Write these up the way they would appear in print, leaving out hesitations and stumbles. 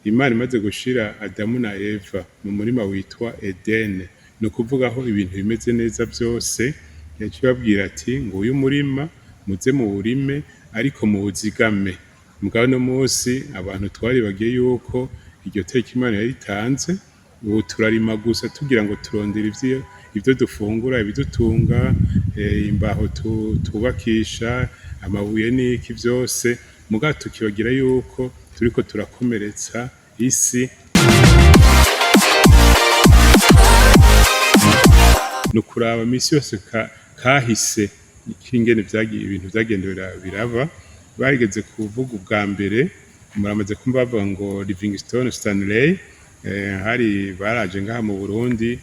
Imana imaze gushira Adamu na Eva mu murima witwa Edene, ni ukuvuga aho ibintu bimeze neza vyose, yaciye ibabwira ati: "Nguyu umurima, muze muwurime ariko muwuzigame." Mugabo uno musi abantu twaribagiye yuko iryo teka Imana yaritanze. Ubu turarima gusa tugira ngo turondere ivyo dufungura, ibidutunga, imbaho twubakisha, amabuye n'iki vyose, mugabo tukibagira yuko turiko turakomeretsa isi. Ni ukuraba misi yose kahise k'ingene ibintu vyagenda biraba. Barigeze kuvuga ubwa mbere, muramaze kumva bavuga ngo Livingstone, Stanley, hari baraje ngaha mu Burundi.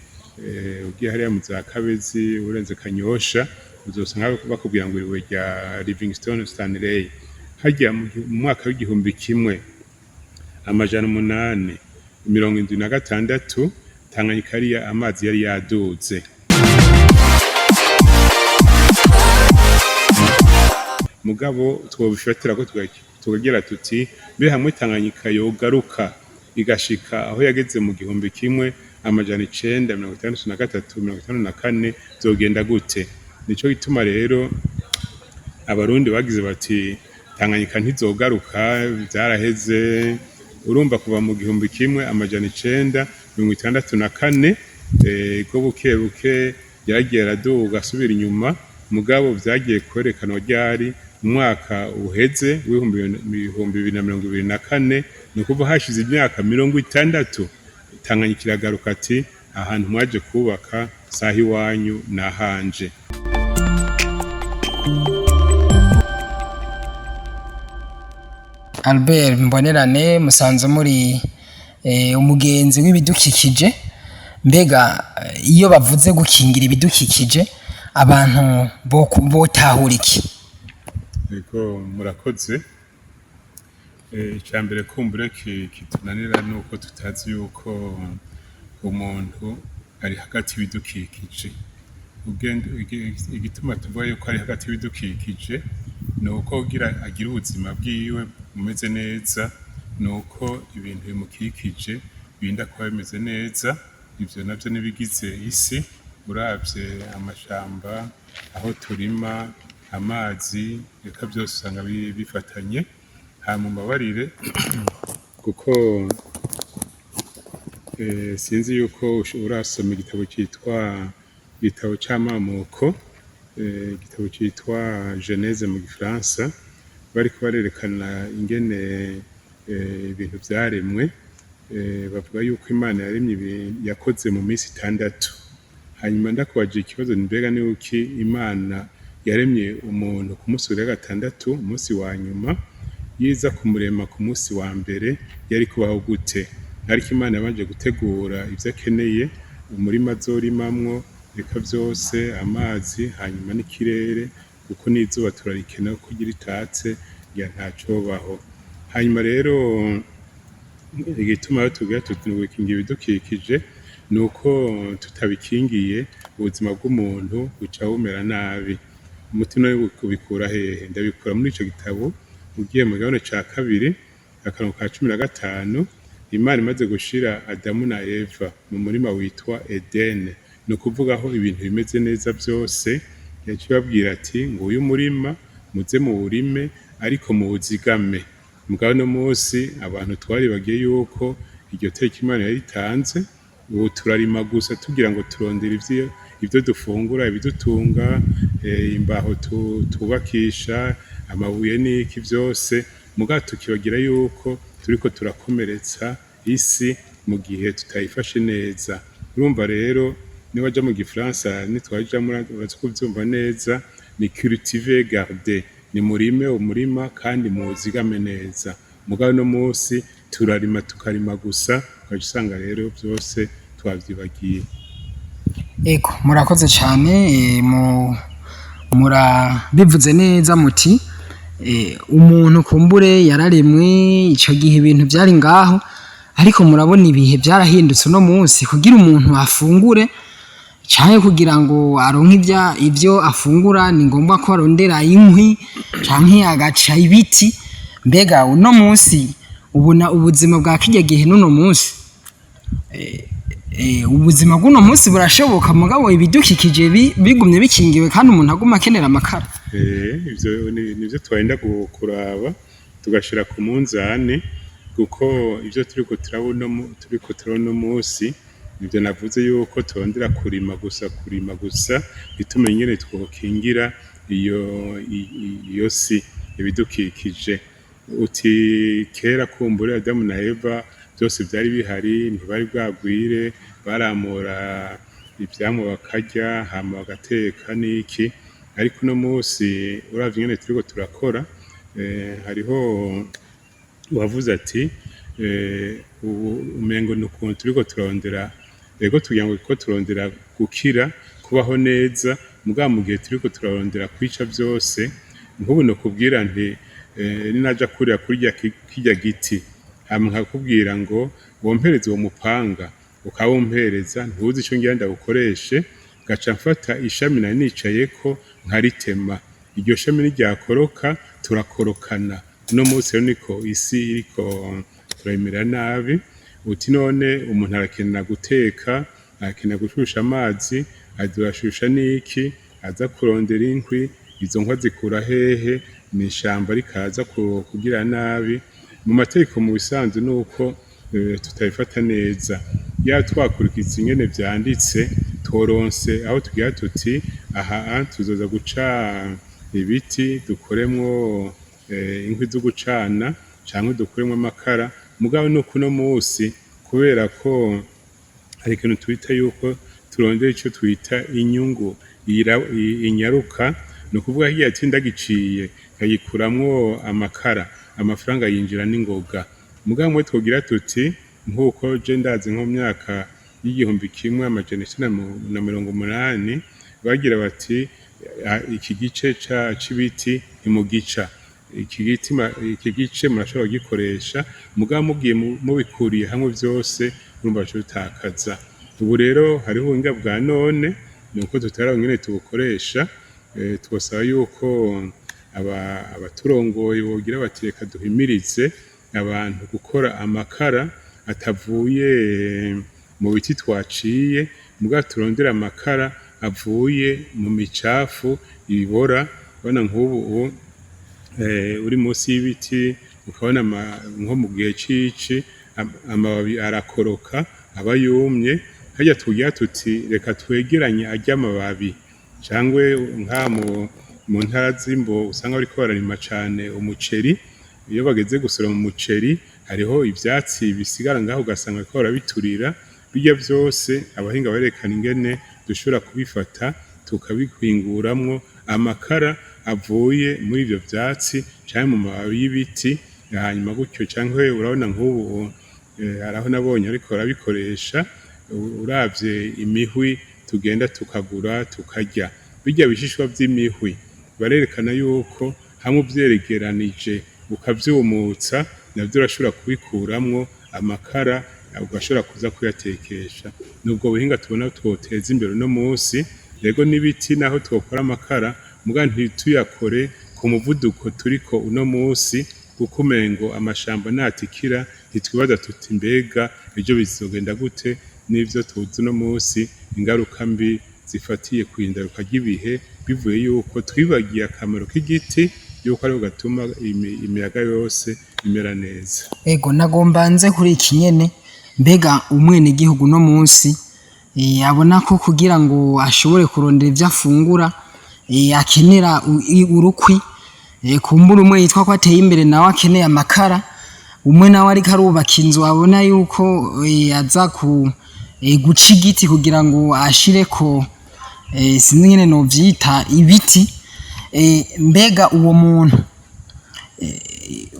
Ugiye hariya mu za Kabezi, urenze Kanyosha, uzosanga bakubwira ngo iriwe rya Livingstone Stanley. Harya mu mwaka w'1876, Tanganyika hariya amazi yari yaduze. Mugabo twobifatirako tukagira tuti: mbe hamwe Tanganyika yogaruka igashika aho yageze mu 1963, 54, vyogenda gute? Nico gituma rero Abarundi bagize bati: "Tanganyika ntizogaruka, vyaraheze." Urumva, kuva mu 1964, ko buke buke yaragiye araduga, asubira inyuma. Mugabo vyagiye kwerekanwa ryari? Mu mwaka uheze w'2024, ni ukuvuga hashize imyaka 60, Tanganyika iragaruka ati: "Ahantu mwaje kubaka saha iwanyu nahanje." Albert Mbonerane, musanze muri umugenzi w'ibidukikije. Mbega iyo bavuze gukingira ibidukikije, abantu botahura iki? Ego, murakoze. Icya mbere kumbure kitunanira ni uko tutazi yuko umuntu ari hagati y'ibidukikije. Igituma tuvuga yuko ari hagati y'ibidukikije ni uko kugira agire ubuzima bwiwe bumeze neza, ni uko ibintu bimukikije birinda kuba bimeze neza. Ivyo navyo n'ibigize isi. Uravye amashamba, aho turima, amazi, eka vyose usanga bifatanye. Hama mumbabarire kuko sinzi yuko urasoma igitabo citwa igitabo c'amamuko, igitabo citwa Genèse mu gifaransa. Bariko barerekana ingene ibintu vyaremwe. Bavuga yuko Imana yaremye yakoze mu minsi 6. Hanyuma ndakubajije ikibazo: mbega ni kuki Imana yaremye umuntu ku munsi wa gatandatu, umunsi wa nyuma? Yiza kumurema ku munsi wa mbere, yari kubaho gute? Ariko Imana yabanje gutegura ivyo akeneye, umurima azorimamwo, eka vyose, amazi, hanyuma n'ikirere, kuko n'izuba turarikenera kugira ritatse ngira ntacobaho. Hanyuma rero igituma batubwira tuti gukingira ibidukikije ni uko tutabikingiye ubuzima bw'umuntu buca bumera nabi. Umuti nawe ubikura hehe? Ndabikura muri ico gitabo. Ugiye mu gabane ca kabiri, akarongo ka 15, Imana imaze gushira Adamu na Eva mu murima witwa Edene, ni ukuvuga aho ibintu bimeze neza vyose, yaciye ibabwira ati: "Nguyu umurima, muze muwurime ariko muwuzigame." Mugabo uno musi abantu twaribagiye yuko iryo teka Imana yaritanze. Ubu turarima gusa tugira ngo turondere ivyo dufungura, ibidutunga, imbaho twubakisha, amabuye n'iki vyose, mugabo tukibagira yuko turiko turakomeretsa isi mu gihe tutayifashe neza. Urumva rero, niwaja mu gifaransa, nitwajamwo uraza kuvyumva neza, ni cultiver, garder, ni murime umurima kandi muwuzigame neza. Mugabo uno musi turarima, tukarima gusa, ugaca usanga rero vyose twavyibagiye. Ego, murakoze cyane. Murabivuze neza muti umuntu kumbure yararemwe icyo gihe ibintu byari ngaho, ariko murabona ibihe byarahindutse. Uno munsi kugira umuntu afungure canke kugira ngo aronke ivyo afungura, ni ngombwa ko arondera inkwi canke agaca ibiti. Mbega uno munsi Ubona ubuzima bwa kirya gihe n'uno munsi, ubuzima bw'uno munsi burashoboka, mugabo ibidukikije bigumye bikingiwe kandi umuntu aguma akenera amakara? Ivyo nivyo twenda kuraba tugashira ku munzane, kuko ivyo turiko turabona uno munsi, nivyo navuze yuko turondera kurima gusa, kurima gusa, ntitumenye ingene twokingira iyo si, ibidukikije. Uti kera kumbure Adamu na Eva byose byari bihari, ntibari bwagwire, baramura ivyamwa bakarya, hama bagateka n'iki. Ariko uno munsi uravye ingene turiko turakora, hariho uwavuze ati ubu umengo ni ukuntu turiko turondera, ego, tugira ngo turiko turondera gukira, kubaho neza, mugabo mu gihe turiko turarondera kwica vyose. Nk'ubu nokubwira nti ninaja kurira kurya kirya giti, hama nkakubwira ngo wompereze uwo mupanga, ukawumpereza, ntuzi ico ngira ndawukoreshe, ngaca mfata ishami nari nicayeko nkaritema, iryo shami niryakoroka turakorokana. Uno munsi rero niko isi iriko turayimera nabi. Uti none umuntu arakenera guteka, arakenera gushusha amazi, azashusha n'iki? Aza kurondera inkwi. Izo nkwi azikura hehe? Mw'ishamba rikaza kugira nabi. Mu mategeko, mu bisanzwe, nuko tutabifata neza. Ya twakurikiza ingene vyanditse, tworonse aho tugira tuti aha tuzoza guca ibiti dukoremwo inkwi zo gucana canke dukoremwo amakara. Mugabo nuko uno musi, kubera ko hari ikintu twita yuko turondera ico twita inyungu inyaruka, ni ukuvuga kirya giti ndagiciye nkagikuramwo amakara, amafaranga yinjira n'ingoga. Mugabo mwe twogira tuti nk'uko je ndazi, nko mu myaka y'1980 bagira bati iki gice c'ibiti ntimugica, iki giti iki gice murashobora kugikoresha, mugabo mugiye mubikuriye hamwe vyose, urumva baca bitakaza. Ubu rero hariho ubuhinga bwa none, ni uko tutaraba ingene tubukoresha. Twosaba yuko abaturongoye bogira bati reka duhimirize abantu gukora amakara atavuye mu biti twaciye, mugabo turondere amakara avuye mu micafu ibora. Urabona nk'ubu uri munsi y'ibiti, ukabona nko mu gihe c'ici amababi arakoroka, aba yumye. Harya tugira tuti reka twegeranye arya amababi, cangwe nka mu ntara z'Imbo usanga bariko bararima cane umuceri, iyo bageze gusoroma umuceri hariho ivyatsi bisigara ngaho, ugasanga bariko barabiturira. Birya vyose abahinga barerekana ingene dushobora kubifata tukabihinguramwo amakara avuye muri ivyo vyatsi canke mu mababi y'ibiti. Hanyuma gutyo, canke urabona nk'ubu haraho nabonye ariko barabikoresha. Uravye imihwi tugenda tukagura tukarya, birya bishishwa vy'imihwi barerekana yuko hamwe uvyegeranije ukavyumutsa, navyo urashobora kubikuramwo amakara, ugashobora kuza kuyatekesha. Nubwo buhinga tubona twoteza imbere uno munsi. Rego n'ibiti naho twokora amakara, muga ntituyakore ku muvuduko turiko uno munsi, kuko umengo amashamba natikira ntitwibaza tuti mbega ejo bizogenda gute? N'ivyo tuzi uno munsi, ingaruka mbi zifatiye kw'indaruka ry'ibihe, bivuye yuko twibagiye akamaro k'igiti, yuko ariko gatuma imiyaga yose imera neza. Ego, nagomba nze kuri iki nyene. Mbega umwenegihugu no munsi abona ko kugira ngo ashobore kurondera ivyo afungura akenera urukwi, kumbura umwe yitwa ko ateye imbere nawe akeneye amakara, umwe nawe ariko arubaka inzu abona yuko aza ku guca igiti kugira ngo ashireko, sinzi ingene novyita, ibiti, mbega uwo muntu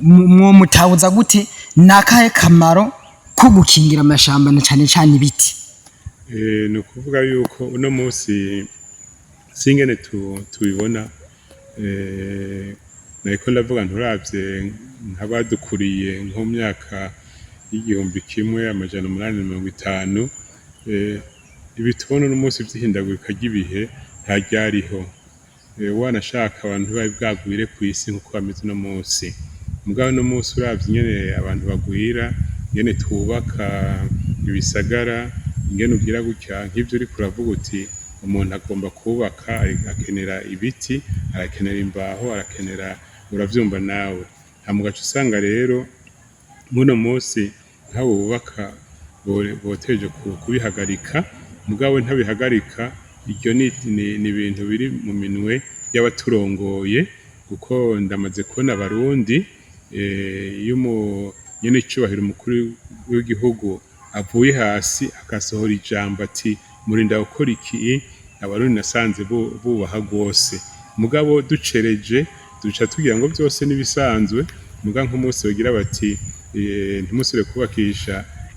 mwomutabuza gute? Ni akahe kamaro ko gukingira amashamba na cane cane ibiti? Ni ukuvuga yuko uno munsi singene tubibona. Nariko ndavuga, nturavye nk'abadukuriye nko mu myaka y'1850, ibi tubona uno munsi vy'ihindagurika ry'ibihe nta ryariho. Wanashaka abantu ntibari bwagwire kw'isi nkuko bameze uno munsi. Mugabo uno munsi uravye ingene abantu bagwira, ingene twubaka ibisagara, ingene ugira gutya, nk'ivyo uriko uravuga uti umuntu agomba kubaka akenera ibiti, arakenera imbaho, arakenera, uravyumva nawe. Hama ugaca usanga rero muno munsi nk'abo bubaka boteje kubihagarika, mugabo ntabihagarika. Iryo ni ibintu biri mu minwe y'abaturongoye, kuko ndamaze kubona Abarundi, iyo nyen'icubahiro umukuru w'igihugu avuye hasi agasohora ijambo ati murinda gukora iki, Abarundi nasanze bubaha rwose. Mugabo ducereje duca tugira ngo vyose n'ibisanzwe. Muga nk'umunsi bagira bati ntimusubire kubakisha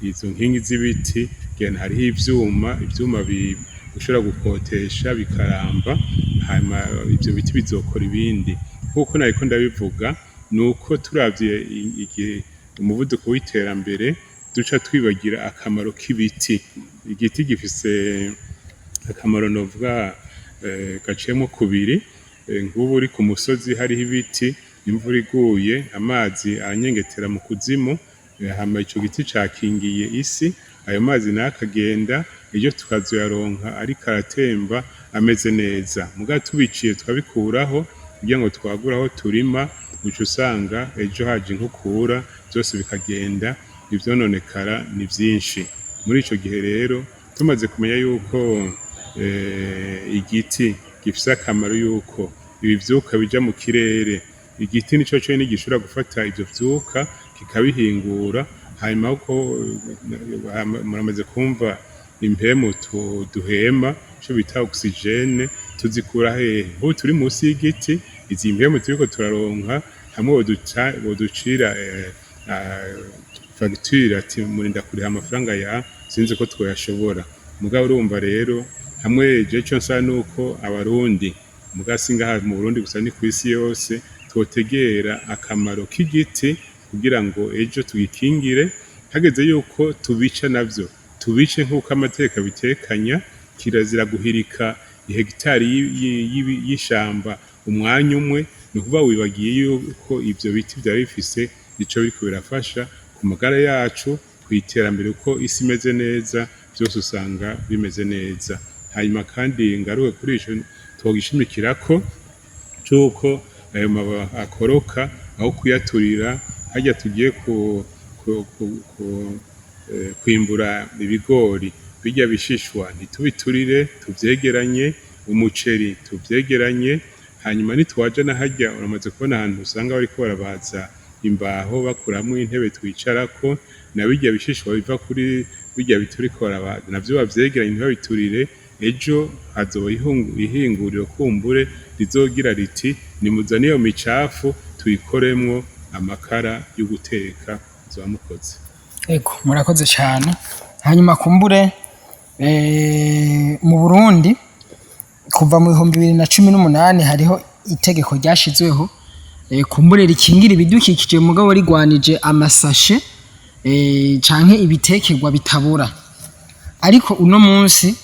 izo nkingi z'ibiti, genda hariho ivyuma ushobora gukotesha bikaramba, hanyuma ivyo biti bizokora ibindi. Nkuko nariko ndabivuga, nuko turavye igihe umuvuduko w'iterambere, duca twibagira akamaro k'ibiti. Igiti gifise akamaro novuga gaciyemwo kubiri. Nk'ubu uri ku musozi hariho ibiti, imvura iguye amazi aranyengetera mu kuzimu, hama ico giti cakingiye isi, ayo mazi nayo akagenda, ejo tukazoyaronka ariko aratemba ameze neza. Mugabo tubiciye tukabikuraho kugira ngo twagure aho turima, uca usanga ejo haje inkukura vyose bikagenda, ivyononekara ni vyinshi. Muri ico gihe rero tumaze kumenya yuko igiti gifise akamaro, yuko ibi vyuka bija mu kirere, igiti nico conyene gishobora gufata ivyo vyuka kikabihingura. Hanyuma ko muramaze kumva impemu duhema, ico bita oxygène, tuzikura hehe? Nk'ubu turi musi y'igiti, izi mpemu turiko turaronka, hamwe boducira fagitire ati murinda kuriha amafaranga ya, sinzi ko twoyashobora. Mugabo urumva rero hamwe je ico nsaba nuko Abarundi, muga si ngaha mu Burundi gusa, ni kw'isi yose, twotegera akamaro k'igiti kugira ngo ejo tugikingire. Hageze yuko tubica navyo, tubice nk'uko amategeko abitekanya. Kirazira guhirika ihegitari y'ishamba umwanya umwe. Ni ukuvuga wibagiye yuko ivyo biti vyari bifise ico biriko birafasha ku magara yacu, kw'iterambere, uko isi imeze neza vyose usanga bimeze neza. Hanyuma kandi ngaruke kuri ico twogishimikirako c'uko ayo mababi akoroka, aho kuyaturira, harya tugiye kwimbura ibigori, birya bishishwa ntitubiturire, tuvyegeranye, umuceri tuvyegeranye. Hanyuma nitwaja na harya uramaze kubona ahantu usanga bariko barabaza imbaho bakuramwo intebe twicarako, na birya bishishwa biva kuri birya biti bariko barabaza navyo bavyegeranye ntibabiturire. Ejo hazoba ihinguriro kumbure rizogira riti nimuzane iyo micafu tuyikoremwo amakara yo guteka. Muzoba mukoze. Ego, murakoze cyane. Hanyuma kumbure mu Burundi kuva mu 2018 hariho itegeko ryashizweho, kumbure rikingira ibidukikije, mugabo rigwanije amasashe canke ibitekerwa bitabora. Ariko uno munsi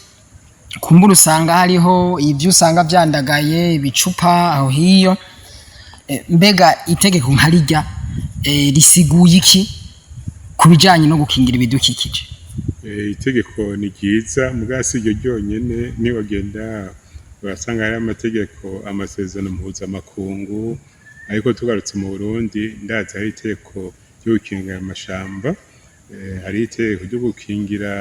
kumbura usanga hariho ibyo usanga vyandagaye, ibicupa aho hiyo. Mbega itegeko nka rirya risiguye iki ku bijanye no gukingira ibidukikije? Itegeko ni ryiza, mugabo si iryo ryonyene. Niwagenda urasanga hariho amategeko, amasezerano mpuzamakungu. Ariko tugarutse mu Burundi, ndazi hari itegeko ryo gukingira amashamba, hariho itegeko ryo gukingira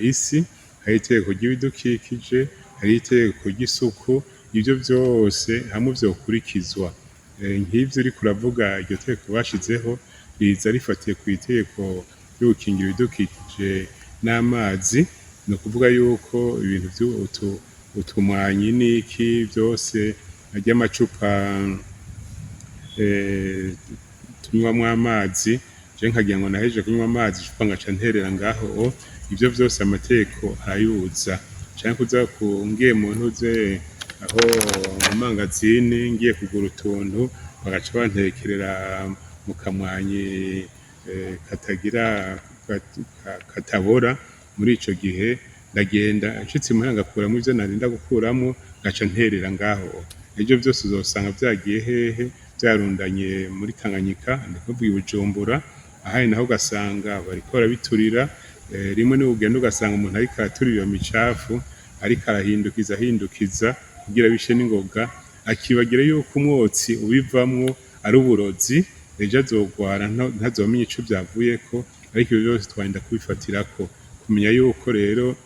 isi, hariho itegeko ry'ibidukikije, hariho itegeko ry'isuku. Ivyo vyose hamwe vyokurikizwa, nk'ivyo uriko uravuga, iryo tegeko bashizeho riza rifatiye kw'itegeko ryo gukingira ibidukikije n'amazi. Ni ukuvuga yuko ibintu utumwanyi n'iki vyose, ry'amacupa tunywamwo amazi, je nkagira ngo nahejeje kunywa amazi, icupa ngaca nterera ngaho, ivyo vyose amategeko arabibuza. Canke kuza ngiye mu ntuze aho mu mangazini, ngiye kugura utuntu, bagaca bantekerera mu kamwanyi katagira katabora. Muri ico gihe ndagenda nshitse imuhira ngakuramwo ivyo narinda gukuramwo, ngaca nterera ngaho. Ivyo vyose uzosanga vyagiye hehe? vyarundanye muri Tanganyika, ni kuvuga i Bujumbura, ahandi naho ugasanga bariko barabiturira. Rimwe niwe ugenda ugasanga umuntu ariko araturira iyo micafu, ariko arahindukiza ahindukiza kugira bishe n'ingoga, akibagira yuko umwotsi ubivamwo ari uburozi, ejo azogwara ntazomenya ico vyavuyeko. Ariko ivyo vyose twarinda kubifatirako kumenya yuko rero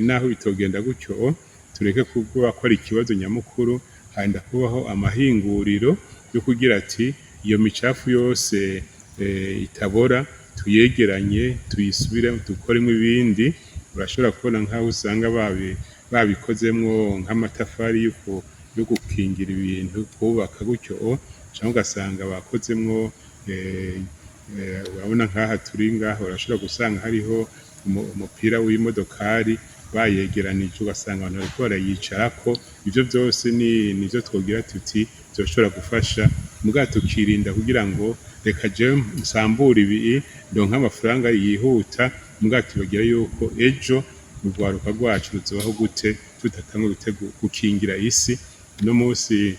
naho bitogenda gutyo, tureke kuvuga ko ari ikibazo nyamukuru. Harinda kubaho amahinguriro yo kugira ati iyo micafu yose itabora tuyegeranye, tuyisubire dukoremwo ibindi. Urashobora kubona nk'aho usanga babikozemwo nk'amatafari yo gukingira ibintu, kubaka gutyo, canke ugasanga bakozemwo urabona nk'aha turi ngaha, urashobora gusanga hariho umupira w'imodokari bayegeranije, ugasanga abantu bariko barayicarako. Ivyo vyose ni nivyo twogira tuti vyoshobora gufasha, mugabo tukirinda kugira ngo reka jewe nsambure ibi ndonke amafaranga yihuta, mugabo tubagira yuko ejo urwaruka rwacu ruzobaho gute tudatanguye gukingira isi. Uno munsi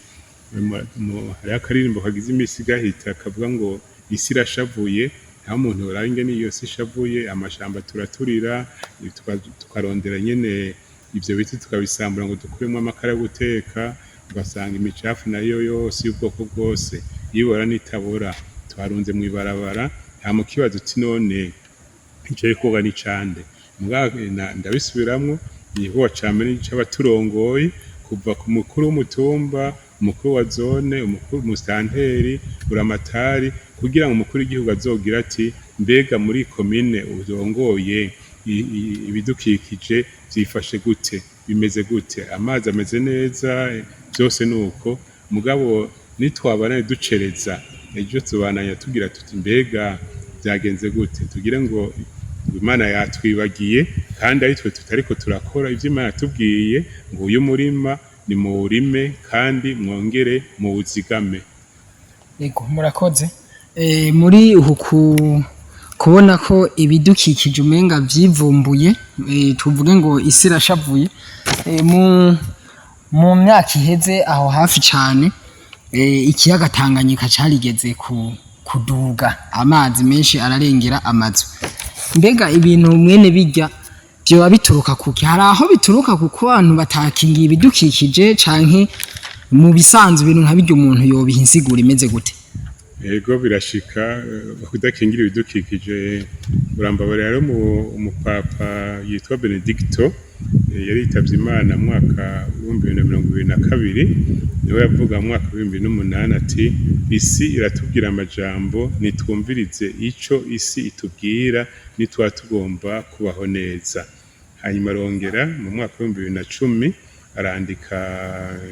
hariho akaririmbo kagize imisi gahita kavuga ngo isi irashavuye. Aho umuntu yoraba ingene iyo si ishavuye, amashamba turaturira, tukarondera nyene ivyo biti tukabisambura ngo dukuremwo amakara yo guteka, ugasanga imicafu nayo yose y'ubwoko bwose, ibora n'itabora, twarunze mw'ibarabara. Hama ukibaza uti none ico gikorwa ni icande? Mugabo ndabisubiramwo, igikorwa ca mbere ni ic'abaturongoye, kuva ku mukuru w'umutumba, umukuru wa zone, umukuru, umusitanteri, buramatari, kugira ngo umukuru w'igihugu azogira ati mbega muri komine urongoye ibidukikije vyifashe gute, bimeze gute, amazi ameze neza, vyose nuko. Mugabo nitwabandanya ducereza, ejo tuzobandanya tugira tuti mbega vyagenze gute, tugire ngo Imana yatwibagiye, kandi ari twe tutariko turakora ivyo Imana yatubwiye ngo uyu murima nimuwurime kandi mwongere muwuzigame. Yego, murakoze. Muri uku kubona ko ibidukikije umenga vyivumbuye, tuvuge ngo isi irashavuye, mu myaka iheze aho hafi cane, ikiyaga Tanganyika carigeze kuduga, amazi menshi ararengera amazu. Mbega ibintu mwene bijya vyoba bituruka kuki? Hari aho bituruka kuko abantu batakingiye ibidukikije, canke mu bisanzwe ibintu nka birya umuntu yobiha insiguro imeze gute? Ego, birashika kudakingira ibidukikije. Urambabarira rero, umupapa yitwa Benedicto yari yitavye Imana mu mwaka w'2022, niwe yavuga mu mwaka w'2008 ati isi iratubwira amajambo, nitwumvirize ico isi itubwira nitwaba tugomba kubaho neza. Hanyuma arongera mu mwaka w'2010 arandika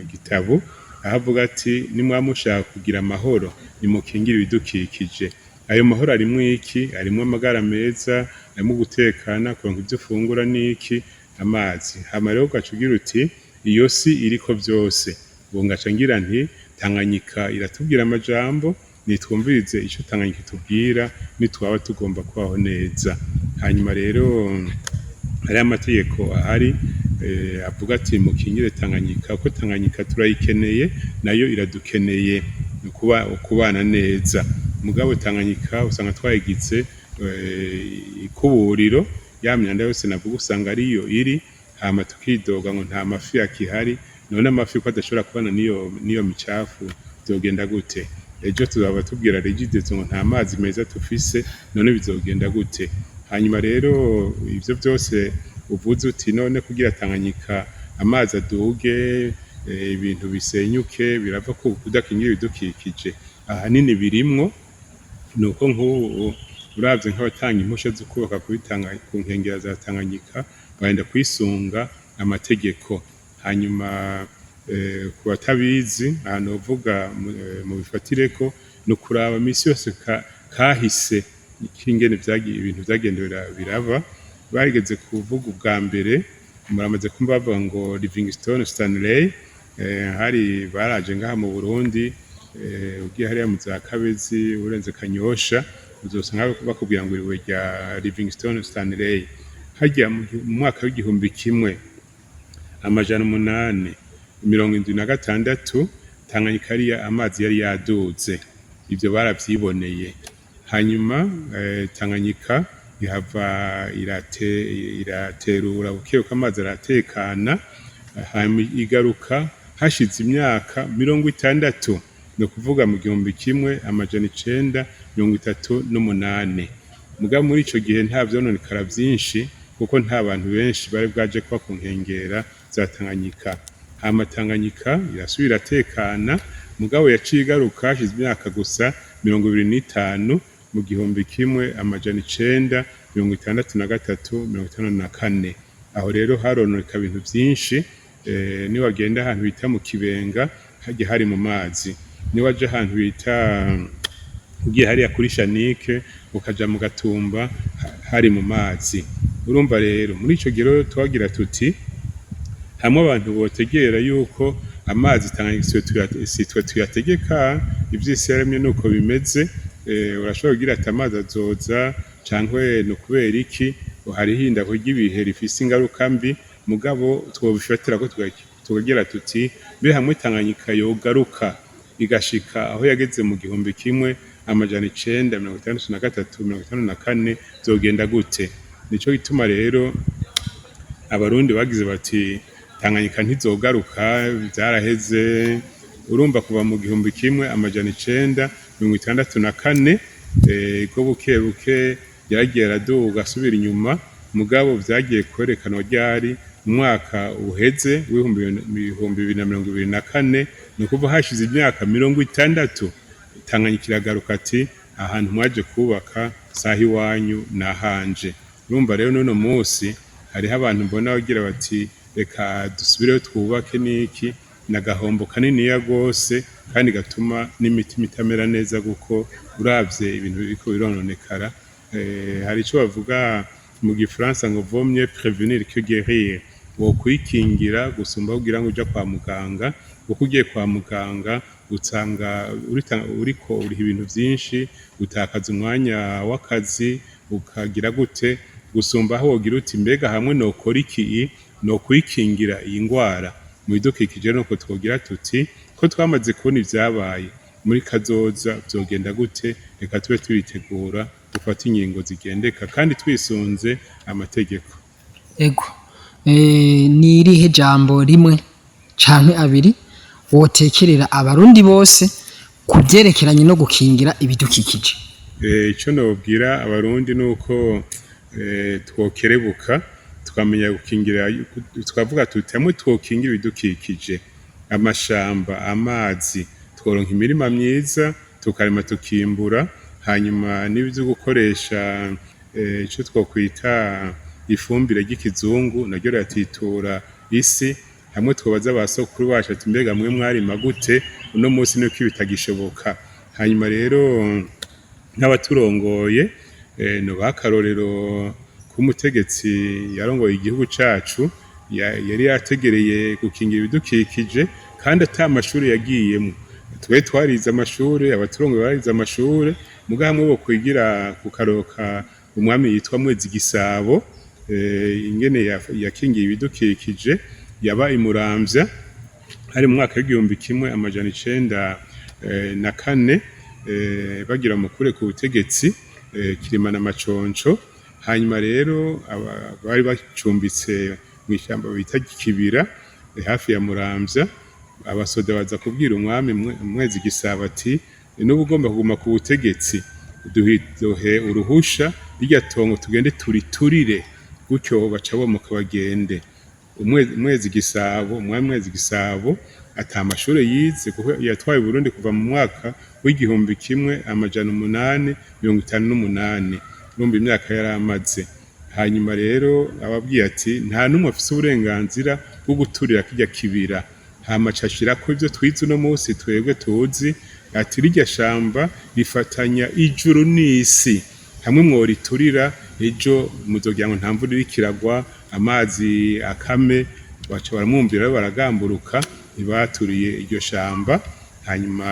igitabo aho avuga ati nimwaba mushaka kugira amahoro, nimukingire ibidukikije. Ayo mahoro arimwo iki? Arimwo amagara meza, arimwo gutekana, kuronka ivyo ufungura n'iki, amazi. Hama rero ugaca ugira uti iyo si iriko vyose. Ubu ngaca ngira nti Tanganyika iratubwira amajambo, nitwumvirize ico Tanganyika itubwira nitwaba tugomba kubaho neza. Hanyuma rero hariho amategeko ahari avuga ati mukingire Tanganyika, kuko Tanganyika turayikeneye, nayo iradukeneye, ni ukubana neza. Mugabo Tanganyika usanga twayigize ikuburiro, ya myanda yose navuga usanga ariyo iri. Hama tukidoga ngo nta mafi akihari. None amafi ko adashobora kubana n'iyo micafu, vyogenda gute? Ejo tuzaba tubwira Regideso ngo nta mazi meza tufise, none bizogenda gute? Hanyuma rero ivyo vyose uvuze uti none kugira Tanganyika amazi aduge, ibintu bisenyuke, birava ku kudakingira ibidukikije, ahanini birimwo nuko nk'ubu uravye nk'abatanga impusha zo kubaka ku nkengera za Tanganyika, barenda kwisunga amategeko. Hanyuma ku batabizi, ahantu novuga mubifatireko ni ukuraba misi yose kahise k'ingene ibintu vyagenda biraba. Barigeze kuvuga ubwa mbere, muramaze kumva bavuga ngo Livingstone, Stanley, hari baraje ngaha mu Burundi. Ugiye hariya mu za Kabezi, urenze Kanyosha, uzosanga bakubwira ngo ibuye rya Livingstone Stanley. Harya mu mwaka w'1876, Tanganyika amazi yari yaduze. Ivyo baravyiboneye. Hanyuma Tanganyika ihava iraterura bukebuke, amazi aratekana, hanyuma igaruka hashize imyaka 60, ni ukuvuga mu 1938. Mugabo muri ico gihe nta vyononekara vyinshi, kuko nta bantu benshi bari bwaje kuba ku nkengera za Tanganyika. Hama Tanganyika irasubira iratekana, mugabo yaciye igaruka hashize imyaka gusa 25, mu 1963, 54. Aho rero harononeka ibintu vyinshi. Niwagenda ahantu bita mu Kibenga, harya hari mu mazi. Niwaja ahantu bita, ugiye hariya kuri Shanike, ukaja mu Gatumba, hari mu mazi. Urumva rero muri ico gihe rero twagira tuti hamwe abantu botegera yuko amazi Tanganyika si twe tuyategeka, ivy'isi yaremye nuko bimeze. Urashobora kugira ati amazi azoza cankwe ni ukubera iki, hariho ihindagurika ry'ibihe rifise ingaruka mbi, mugabo twobifatirako tukagira tuti mbe hamwe Tanganyika yogaruka igashika aho yageze mu 1963, 54, vyogenda gute? Nico gituma rero Abarundi bagize bati Tanganyika ntizogaruka, vyaraheze. Urumva kuva mu 1964, ko buke buke yaragiye araduga asubira inyuma. Mugabo vyagiye kwerekanwa ryari? Mu mwaka uheze w'2024, ni ukuvuga hashize imyaka 60, Tanganyika iragaruka ati ahantu mwaje kubaka saha iwanyu nahanje. Urumva rero n'uno musi hariho abantu mbona bagira bati reka dusubireyo twubake n'iki, n'agahombo kaniniya gose, kandi gatuma n'imitima itamera neza, kuko uravye ibintu biriko birononekara. Hari ico bavuga mu gifaransa ngo vaut mieux prévenir que guérir, wokwikingira gusumba kugira ngo uja kwa muganga, kuko ugiye kwa muganga usanga uriko uriha ibintu vyinshi, utakaza umwanya w'akazi, ukagira gute, gusumba aho wogira uti mbega hamwe nokora iki nokwikingira iyi ngwara. Mu bidukikije nuko twogira tuti ko twamaze kubona ivyabaye, muri kazoza vyogenda gute? Reka tube turitegura, dufate ingingo zigendeka kandi twisunze amategeko. Ego. Ni irihe jambo rimwe canke abiri wotekerera Abarundi bose ku vyerekeranye no gukingira ibidukikije? Ico nobwira Abarundi nuko twokerebuka, tukamenya gukingira. Twavuga tuti hamwe twokingira ibidukikije, amashamba, amazi, tworonka imirima myiza, tukarima, tukimbura. Hanyuma n'ivyo gukoresha ico twokwita ifumbire ry'ikizungu naryo riratitura isi. Hamwe twobaza ba sokuru bacu ati mbega mwe mwarima gute? Uno munsi nuko bitagishoboka. Hanyuma rero nk'abaturongoye, nobaha akarorero k'umutegetsi yarongoye igihugu cacu, yari yategereye gukingira ibidukikije kandi ata mashuri yagiyemwo. Twe twarize amashure, abaturongoye barize amashure, muga hamwe bokwigira ku karoka umwami yitwa Mwezi Gisabo, ingene yakingiye ibidukikije. Yaba i Muramvya, hari mu mwaka w'1904, bagira mukure ku butegetsi Kirima na Maconco. Hanyuma rero bari bacumbitse mw'ishamba bita Kibira, hafi ya Muramvya. Abasoda baza kubwira umwami Mwezi Gisabo ati n'ubu ugomba kuguma ku butegetsi, duhe uruhusha rirya tongo tugende turiturire, gutyo baca bomoka bagende. Mwezi Gisabo, umwami Mwezi Gisabo, ata mashure yize, kuko yatwaye Burundi kuva mu mwaka w'1858, urumva imyaka yari amaze. Hanyuma rero ababwiye ati nta n'umwe afise uburenganzira bwo guturira kirya kibira. Hama aca ashirako ivyo twize uno musi twebwe tuzi, ati rirya shamba rifatanya ijuru n'isi, hamwe mworiturira ejo muzogira ngo nta mvura iriko iragwa, amazi akame. Baca baramwumvira, baragamburuka, ntibaturiye iryo shamba. Hanyuma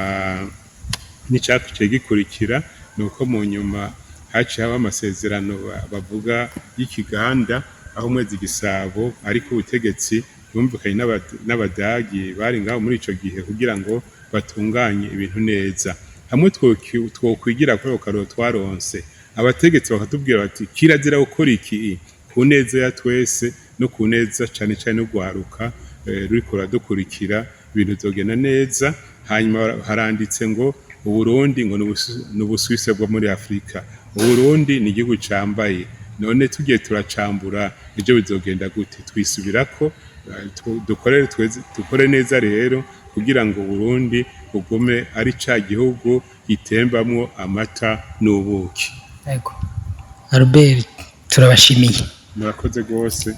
n'icaciye gikurikira ni uko mu nyuma haciye haba amasezerano bavuga y'ikiganda, aho Mwezi Gisabo ariko ubutegetsi yumvikanye n'Abadagi bari ngaho muri ico gihe kugira ngo batunganye ibintu neza. Hamwe twokwigira kuri ako karorero twaronse, abategetsi bakatubwira bati kirazira gukora iki ku neza ya twese no ku neza cane cane n'urwaruka ruriko ruradukurikira, ibintu bizogenda neza. Hanyuma haranditse ngo Uburundi ngo ni Ubuswise bwo muri Afurika. Uburundi ni igihugu cambaye, none tugiye turacambura, ejo bizogenda gute? Twisubirako, dukore dukore neza rero kugira ngo Uburundi bugume ari ca gihugu gitembamwo amata n'ubuki. Yego. Albert, turabashimiye. Murakoze rwose.